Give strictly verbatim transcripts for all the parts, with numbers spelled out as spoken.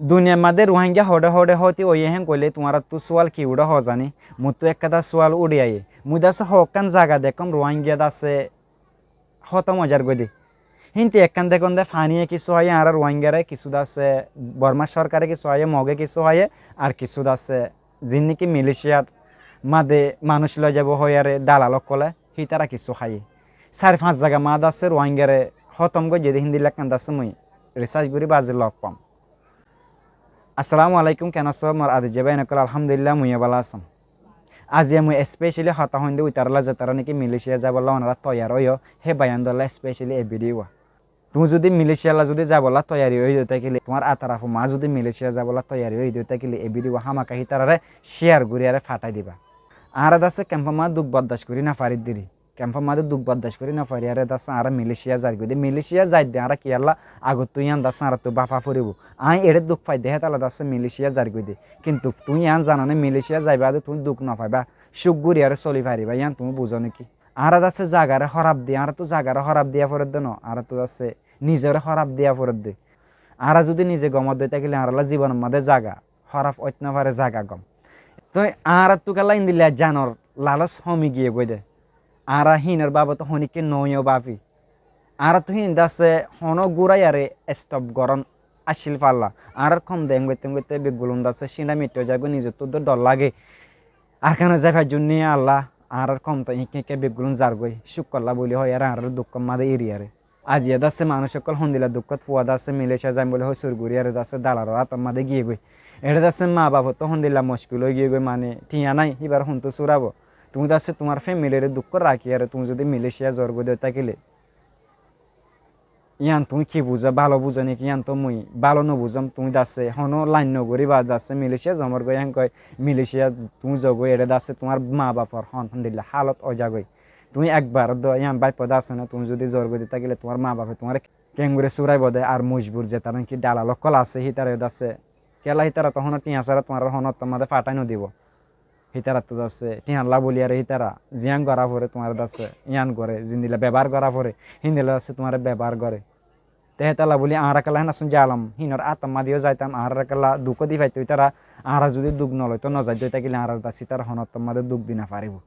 Duniyar máze Ruáingga hoçé hoçé hóti óiye héen hoilé tuáñrattú súal ki uçé hoó zaní? Muttú ekkán dá súal uçí aiyé. Mui dase hoókkán zaga dekóm Ruáingga dase hótom ói zargói dé. Híntu ekkán dekón dé faníye kissú háiye, añára Ruáinggare kissú dase Bormá sórkare kissú háiye, Moge kissú háiye, ar kissú dase ziín néki Malaysiar máze manúic loi zaibou hoiyaré dalal ókkolé hítara kissú háiye. Sair fañs zaga máze dase Ruáinggare hótom goijjé dé híndilla ekkán dase mui risác gorí bazi lok fam. Assalamu alaikum, ken asó mor adijja báin ókkol? Alhamdulillah, mui yó bála asóm. Aziya mui especially hotá hoóinde uitaralla zetará néki Malaysia zaibolla onará toiyar óiyo, hé báiyaindólla especially e video. Tuñí zudi Malaysialla zudi zaibolla toiyari óiyo tákile, tuáñr atarafo maá zudi Malaysia zaibolla toiyari óiyo tákile, e video hámaka hítararé share goríyaré fathái diba. Añára dase kemfo maá duk bordac gorí nofarídde ri. Kemfo maá duk bordac gorí nofaríyaré dase añára Malaysia zairgói dé. Malaysia zaidde añára kiyólla agottú yían dase añárattú báfa foribóu. Aññí eçé duk faidde hétalla dase Malaysia zairgói dé. Kintu tuñí yían zanoné Malaysia zaiba dé tuñí duk nofaibá, cúk goríyaré soli faribá, yían tuñí buzó néki? Añára dase zagaré hóraf di, añárattú zagaré hóraf diya foredde noó, añárattú dase nizoré hóraf diya foredde. Añára zudi nize gom ódde tákile añáralla zibonor máze zaga hóraf óit nofaré, zaga gom. Toi añárattú kiyólla endilla zanor laloc homi giyé goi dé. Añára hínor babote honíkka noóiyo báfi. Añárattú hín dase honó gúraiyaré stop gorón accíl falla. Añárár kom de engoitte engoitte beggúlun dase cíñça miththa ói zagói, nizottú dé dhor lage. Arkanot zai faijjúm né Allah, añárár kom to híkka híkka beggúlun zargói, cúkkolla bóli hoiyaré añárár dukkór máze eriyaré. Aziya dase manúic ókkol hondilla dukkót fua dase Malaysia zaiyum bóli hoi sur goríyaré dase dalalor átor máze giyégói. Eçé dase maa bafottú hondilla mockil ói giyégói, mane thiañ nái, híbaré hontú surabó. Tuñí dase tuáñr family re dukkót rakíyaré tuñí zudi Malaysia zorgói dé tákile, yían tuñí ki buzó, bála buzó néki? Yían to mui bála nobuzóm. Tuñí dase honó lain nogoríba, dase Malaysia zomorgói, yían koi Malaysia tuñí zogói, eçé dase tuáñr maa bafor hon hondilla hálot ói zagói. Tuñí ekbar dó yían báipo dase né, tuñí zudi zorgói dé tákile tuáñr maa bafe tuáñre kengori suraibó dé. Ar mojbur zetará néki dalal ókkol asé hítara dase, kiyólla hítara to honó thiañ sára tuáñre honó ottór máze fathái nodibó. Hítarattú dase thiañlla bóli aré hítara ziyán gorá foré tuáñre dase yían goré, zendilla bebohár gorá foré híndilla dase tuáñre bebohár goré. Te hétalla bóli añára kiyólla hén asún zalom, hínor átor máze yó zaitam, añára kiyólla duk di faitó hítara, añára zudi duk noloitó nozaidde tákile añára dase hítara honó ottór máze duk di nofaribóu.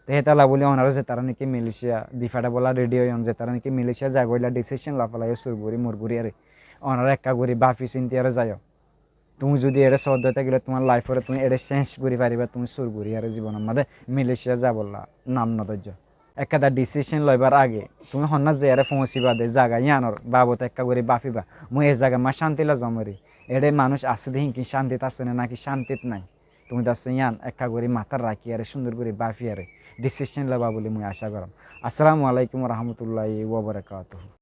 Te hétalla bóli onará zetará néki Malaysia di fethaibolla ready óiyon, zetará néki Malaysia zaibolla decision loi félaiyo sur gorí mur goríyaré, onará ekká gorí báfi síntiyaré zaiyo. Tuñí zudi eçé sodde tákile tuáñr life ore tuñí eçé change gorí faribá, tuñí sur goríyaré zibonor máze Malaysia zaibolla nam nodóijjo. Ekká dá decision loibar age tuñí honnát zaiyaré foóñsiba dé zaga yíanor babote ekká gorí báfiba. Mui e zaga maá cántilla zomori, eçé manúic asé dé híngkin cántit asé né náki cántit nái? Tuñí dase yían ekká gorí matát rakíyaré cúndor gorí báfiyaré decision loiba bóli mui acá goróm. Assalamu alaikum wa rahmatullahi wa barakatuhu.